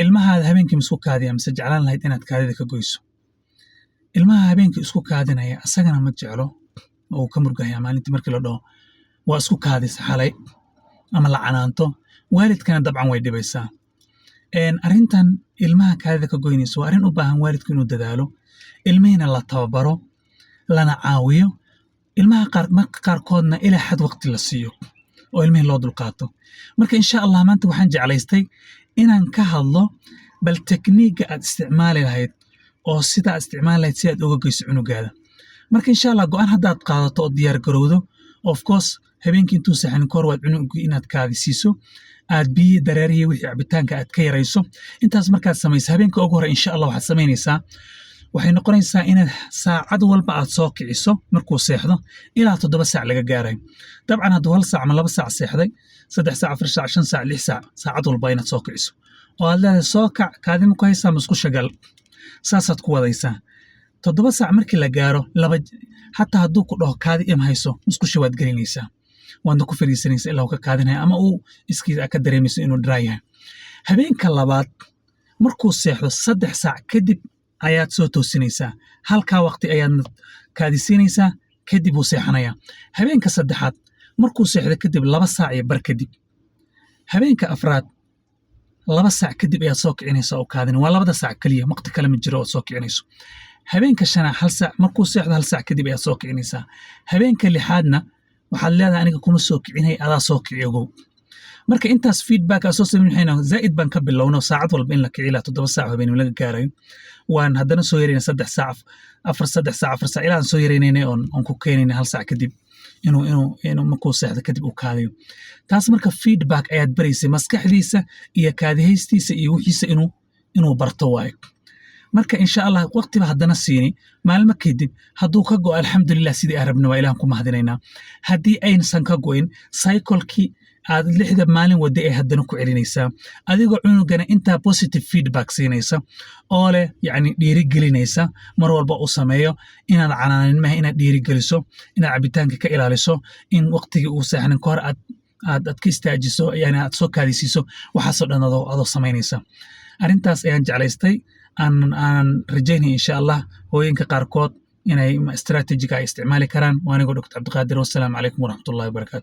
Ilmahaada habeenkii ma isku kaadiya, mise jeclaan lahayd inaad kaadida ka goyso? Ilmaha habeenkii isku kaadinaya asagana ma jeclo oo uu ka murgaya maalintii markii la dhaho "Waa isku kaadisa xalay" ama la canaanto. Waalidkana dabcan way dhibaysaa. Arrintan ilmaha kaadida ka goynayso waa arrin u baahan waalidku inuu dadaalo, ilmihiina la tababaro, lana caawiyo. Ilmaha qaar, marka qaarkoodna ilaa xad waqti la siiyo oo ilmihii loo dulqaato. Marka, insha Allah, maanta waxaan jeclaystay inaan ka hadlo bal technique-ga aad isticmaali lahayd oo sida aad isticmaali lahayd si aad uga goyso cunugaada. Marka, insha Allah, go'aan haddaad qaadato oo diyaar garowdo, of course, habeenkii intuu seexanin kahor waad cunugii inaad kaadi siiso, aad biyi dareerihii, wixii cabitaanka aad ka yarayso. Intaas markaad samayso, habeenka ugu hore, insha Allah, waxaad samaynaysaa, waxay noqonaysaa inaad saacad walba aad soo kiciso markuu seexdo ilaa 7 saac laga gaarayo. Dabcan, hadduu 1 saac ama 2 saac seexday, 3 saac, 4 saac, 5 saac, 6 saac, saacad walba inaad soo kiciso oo aad leedahay: "Soo kac, kaadima ku haysaa, musqusha gal." Saasaad ku wadaysaa. 7 saac markii la gaaro, laba xataa hadduu ku dhaho "Kaadi ima hayso", musqusha waad gelinaysaa, waadna ku fadhiisanaysaa ilaa uu ka kaadinaya ama uu iskiisa ka dareemayso inuu dry yahay. Habeenka labaad markuu seexdo 3 saac kadib ayaad soo toosinaysaa. Halkaa waqti ayaadna kaadisiinaysaa, kadib wuu seexanayaa. Habeenka saddexaad markuu seexdo kadib 2 saac iyo bar kadib. Habeenka afraad 2 saac kadib ayaad soo kicinaysaa oo kaadina. Waa 2-da saac keliya, waqti kale ma jiro ood soo kicinayso. Habeenka shanaad 1 saac markuu seexdo, 1 saac kadib ayaad soo kicinaysaa. Habeenka lixaadna waxaad leedahay: "Aniga kuma soo kicinay, adaa soo kici, ogow." Marka intaas feedback aa soo samayn waxayna zaa'id baan ka bilowno saacad walba in la kici ilaa 7 saac habeenimo laga gaarayo. Waan haddana soo yarayna 3 saac, afar, 3 saac, 4 saac, ilaa aan soo yaraynayna oon ku keenayna 1 saac kadib inuu markuu seexdo kadib uu kaadayo. Taas marka feedback ayaad baraysay maskaxdiisa iyo kaadihaystiisa iyo wixiisa inuu barto waayo. Marka, insha Allah, waqtiba haddana siini. Maalmo kadib hadduu ka go'o, alxamdulilah, sidii aan rabna waa, Ilahan ku mahadinaynaa. Haddii aysan ka go'in, cycle-kii aad 6-da maalin waday ay haddana ku celinaysaa, adigoo cunugana intaa positive feedback siinaysa oo leh, yacni, dhiirigelinaysa mar walba uu sameeyo. Inaad canaanin maha, inaad dhiirigeliso, inaad cabitaanka ka ilaaliso, in waqtigii uu seexanin ka hor aad ka istaajiso, yani aad soo kaadisiiso. Waxaasoo dhan adoo samaynaysa arrintaas ayaan jeclaystay aanan rajaynaya, insha Allah, hooyinka qaarkood inay strategy-ga ay isticmaali karaan. Waa anigoo Dr. Cabdiqaadir. Wassalaamu calaykum waraxmatullahi wabarakaatu.